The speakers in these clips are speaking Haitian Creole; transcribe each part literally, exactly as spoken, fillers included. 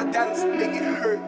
Dance make it hurt.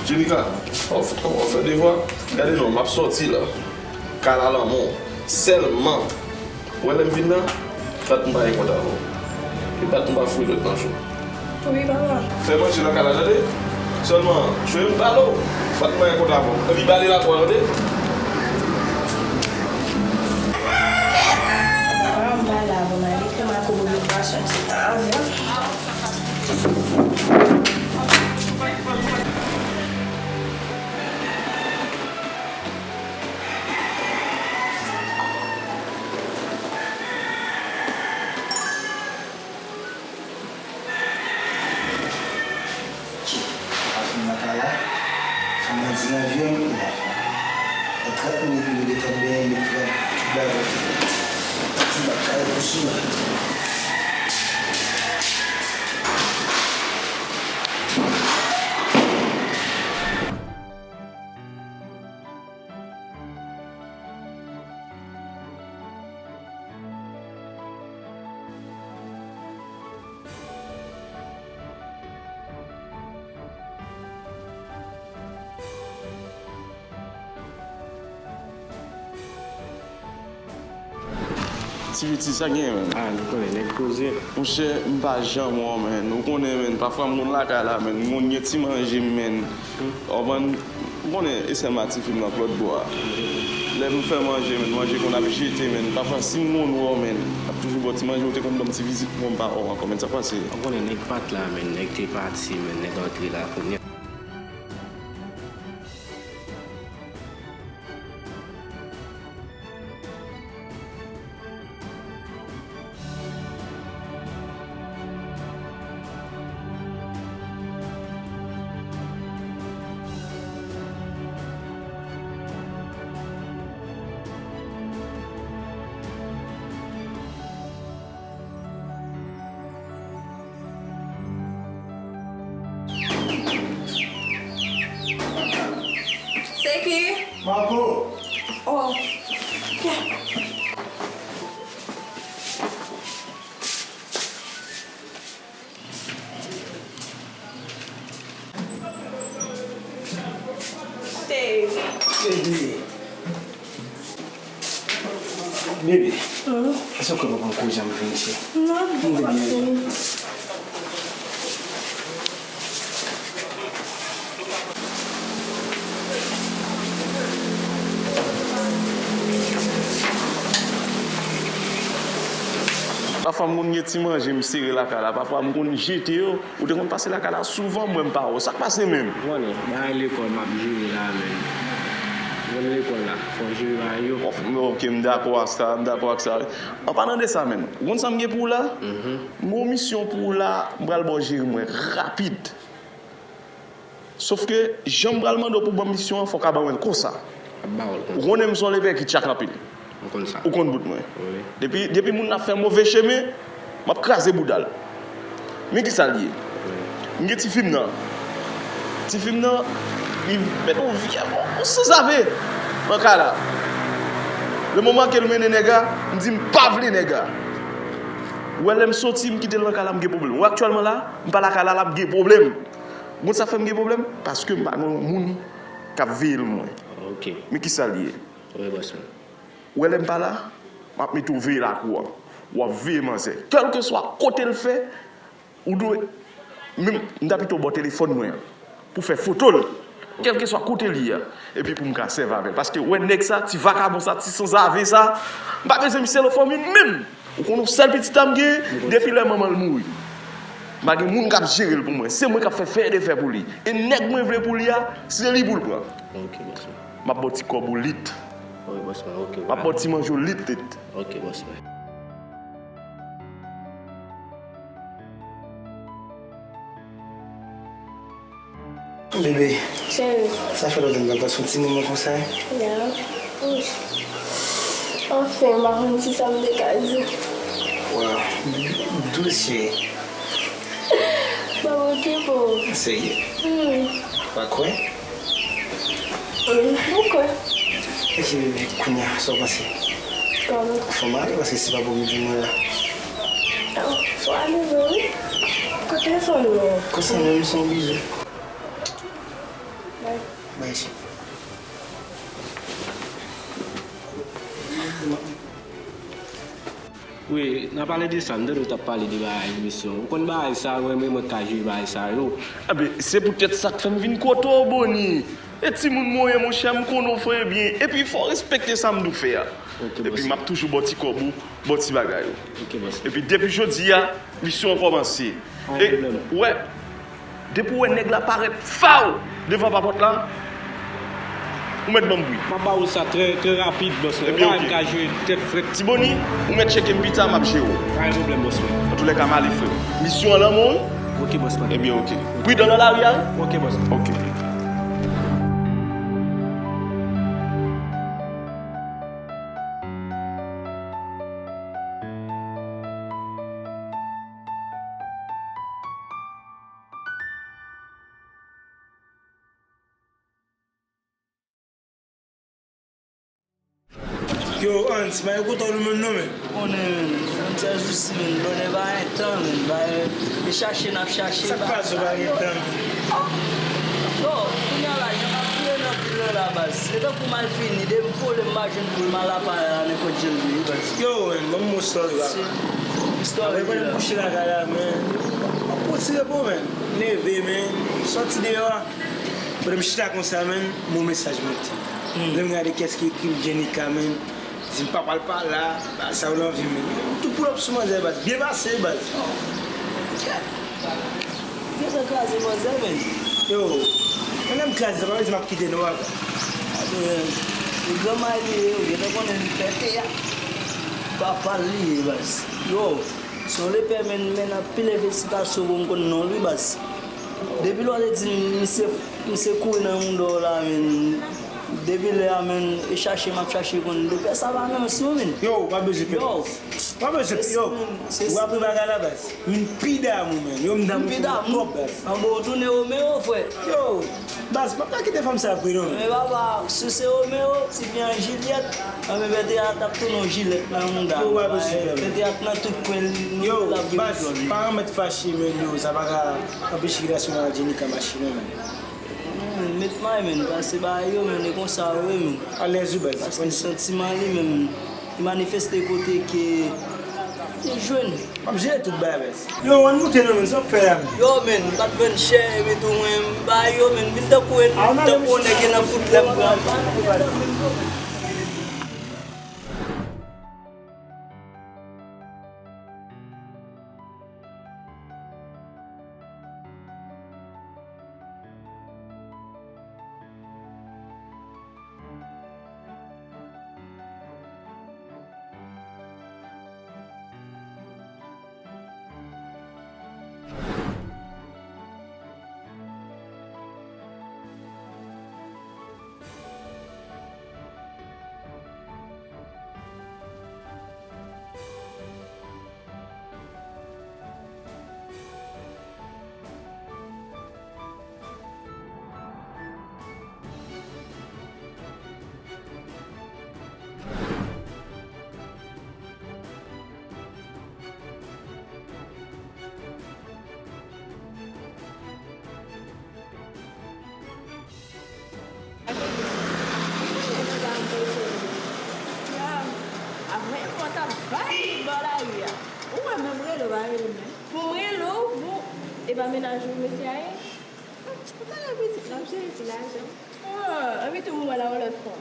Jenika, w ap fè devwa? Gade non, m ap sòti la. Kay la lanmò. Sèlman, ou wè lè m vin nan, bat m pa gen kont avè w. E bat m pa foure lòt nan cho. Wi, papa. Fè manje nan kay la, tande? Sèlman, jwe m pale w, bat m pa gen kont avè w. Epi bale lakwa, tande? Papa, m pa la pou m ale, pou m akomodo pwason ti tan avè w. Afin nan kay la, fò m di nan vye moun la. Nan trant minit, nou detann benyen, met trant, tout bagay. Ti bak kay pou sou la. Ti Viti, sa gen, menn? Ah, nou konnen, nèg poze. Monchè, m pa janm wè w, menn. Ou konnen, menn, pafwa m konn lakay la, menn. M konn gen ti manje m, menn. Ou konprann? Ou konnen, e sèlman ti fi m nan k lòt bò a. Lè m fè manje, menn, manje konn ap jete, menn. Pafwa, si m konn wè w, menn, m ap toujou ba w ti manje, ou te konn ban m ti vizit pou mwen, m pa wè w ankò, menn. Sa k pase? Ou konnen, nèg pa t la, menn. Nèg te pati, menn. Nèg antre la kounye a. Se ki? Marco! Oh. Yeah. Bebe, èske w kwè m ap pran koze an pou fini, cheri? Non, m vin byen. Pafwa m konn gen ti manje m sere lakay la, pafwa m konn jete yo. Ou te konn pase lakay la souvan, m wè m pa wè w. Sa k pase menm? Ou konnen, bagay lekòl m ap jere la menm. Ou konn lekòl la, fò w jere bagay yo. Ok, m dakò ak sa, m dakò ak sa. An palan de sa menm, ou konn sa m gen pou w la? M gen yon misyon pou w la, m pral ba w jere mwen rapid. Sof ke, jan m pral mande w pou ban m misyon an, fò w ka ban mwen l konsa. Ap ba w l konsa. Ou konnen m se yon lepè ki tchak anpil. M konn sa. Ou konn bout mwen. Wi. Depi, depi moun nan ap fè move chemen, m ap kraze bouda l. Men kisa l ye? Wi. M gen tifi m nan. Tifi m nan, li mete yon vye, yon sanzave nan kay la. Le moman ke l mennen nèg la, m di m pa vle nèg la. Ou wè lè m soti, m kite l nan kay la, m gen pwoblèm. Ou wè aktyèlman la, m pa lakay la, la m gen pwoblèm. Ou konn sa fè m gen pwoblèm? Paske m pa gen yon moun k ap veye l mwen. Ok. Men kisa l ye? Wi, bòs mwen. Ou wè lè m pa la, m ap mete w veye lakou an. W ap veye manzè. Kèlkeswa kote l fè, ou dwe, menm, m ta pito ba w telefòn mwen an pou fè foto l. Kèlkeswa kote l ye a. Epi pou m ka sèvi avè l. Paske, wè nèg sa, ti vakabon sa, ti sanzave sa, m pa bezwen misye nan fanmi m menm. Ou konn yon sèl pitit a m gen, depi lè manman l mouri. M pa gen moun k ap jere l pou mwen. Se mwen k ap fè fè e defè pou li. E nèg mwen vle pou li a, se li pou l pran. Ok, bòs mwen. M ap ba w ti kòb ou lit. Wi, bòs mwen, ok. M ap ba w ti manje w lit, lit. Ok, bòs mwen. Bebe, cheri, sa fè lontan m pa pase yon ti moman konsa, hein? Ya. Anfen, m pa konn kisa m te ka di. Waw, dous, cheri. Baba, okipe w. Serye? Hmm. Pa kwè? Hmm, m kwè. Ok, bebe, kounye a, sa w panse? Kòman? Fò m ale, paske se pa bon m vin mwen la. Oh, fò ale vre, wi. Kote telefòn mwen? Konsa menm, se yon bizou. Bay. Bay, cheri. Wi, n a pale de sa, m tande w t ap pale de bagay misyon. Ou konn bagay sa, mwen menm mwen ka jere bagay sa yo. Anben, se poutèt sa k fè m vin kote w, Boni. E timoun mwen ye, monchè, m konnen w fè byen. Epi fò w respekte sa m di w fè a. Ok, bòs. Epi m ap toujou ba w ti kòb ou, ba w ti bagay ou. Ok, bòs. Epi depi jodi a, misyon an kòmanse. Pa gen pwoblèm. E, wè, depi w wè nèg la parèt faw devan papòt la, ou mèt ban m bri. M ap ba ou sa trè, trè rapid, bòs mwen. Ebyen, ok. Ou pa ka jwe tèt frèt. Ti Boni, ou mèt tcheke m pita, m ap jere w. Pa gen pwoblèm, bòs mwen. Antoulèka, m ale, frè m. Misyon an nan men w. Ok, bòs mwen. Ebyen, ok. Pridan nan lari a, wi. Ok, bòs mwen. Ok. Yo, Hans, m a kontan w menm non, men. Ou konnen, menm, menm sèl sousi, menm, bonè pa gen tan, menm, pa gen, e chache n ap chache. Sa k pase w pa gen tan? Yo, kounye a la, jan m ap vire nan vil la, baz. Se tankou m al fini, depi m vole, m pa jwenn poul, m al apa la, nenpòt jan l ye, baz. Yo, men, ban m yon sorry, baz. Apre mwen, m kouche lakay la, men, m ap pran ti repo, men. M leve, men, m sòti deyò a. Pandan m chita konsa, menn, m wè yon mesaj monte. Hmm. Lè m gade kiyès ki ekri l, Jenica, menn. Di m pa pral pa la, ba sa yo nan vi m, menn. M tou pull up sou manzè, baz. Byen pase, baz. Kèt. Gentan kraze manzè, menn. Yo, menn, lè m kraze, sa pa vle di m ap kite non, papa. Gade, e granma li ye, ou gentan konnen li fè teyat. Papa li ye, baz. Yo, se yon lepè, menn, menn, anpil envestigasyon pou m konn non l, wi, baz. Depi lè w te di m, misye, misye kouri nan mouda w la, menn. Depi lè a, menn, e chache m ap chache konn lepè sa pa nan mens mwen, menn. Yo, pa bezwen pè. Yo. Pa bezwen pè, yo. Ou apre bagay la, baz. Vin pi damou, menn. Yo, m damou twòp, baz. Anben, ou tounen Romeo, frè. Yo, baz, m ap pa kite fanm sa vre, non, menn. Men papa, si se Romeo, ti fi an Jilyèt, anben, pè teyat ap tounen yon jilèt nan mouda. Yo, pa bezwen pè, menn. Pè teyat nan tout kwen, li, li, yo, l ap gen baz, pwoblèm. Pa mèt fache, menn, yo, sa pa ka anpeche relasyon mwen ak Jenica mache, non, menn. Hmm, met may, menn, pase bagay yo, menn, e konsa, wi, menn. Alèz, wi, baz. Paske santiman li menm, Manifeste kote ke li jwenn. M ap jere tout bagay, bèz. Yo, ann moute non, men, sa w ap fè la, men? Yo, men, m pa t vann chè, epi tou mwen, m ba yo, men, m vin tankou, tankou yon nèg ki nan kout lè m pran. Apre, mwen t ap bay bò lari a. Ou wè menm rele w pa rele m menm. Pou m rele w, pou, e pa mennaj ou mesye a ye? Ou pa nan pitit, l ap jere ti lajan. Ah, epi tou m wè la yon lòt fwa.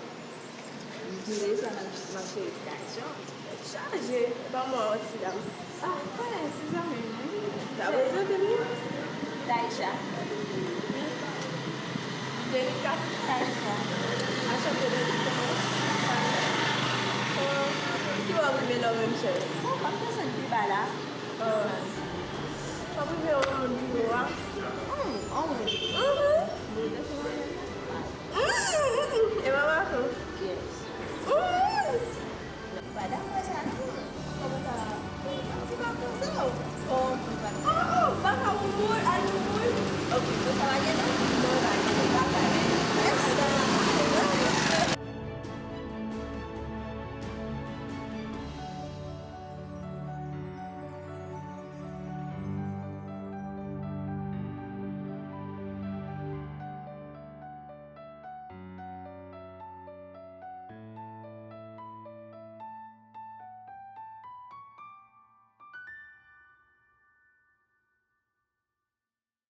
M di deja, m ap, m ap jere ti lajan. Tèt chaje. Ban mwen yon ti dam. Ah, konnen ti zanmi m wi. Sa prezante m wi. Taïcha. Delika. Taïcha. Anchante, Delika. Oh, ki bò w rive la menm chè? Bon, m ap desann pi ba la. Oh. W ap rive yon moun ki bo a. Hmm, yon moun. Mhm. Bon, desann anlè. Mm, mm, mm. E mama tou? Yes.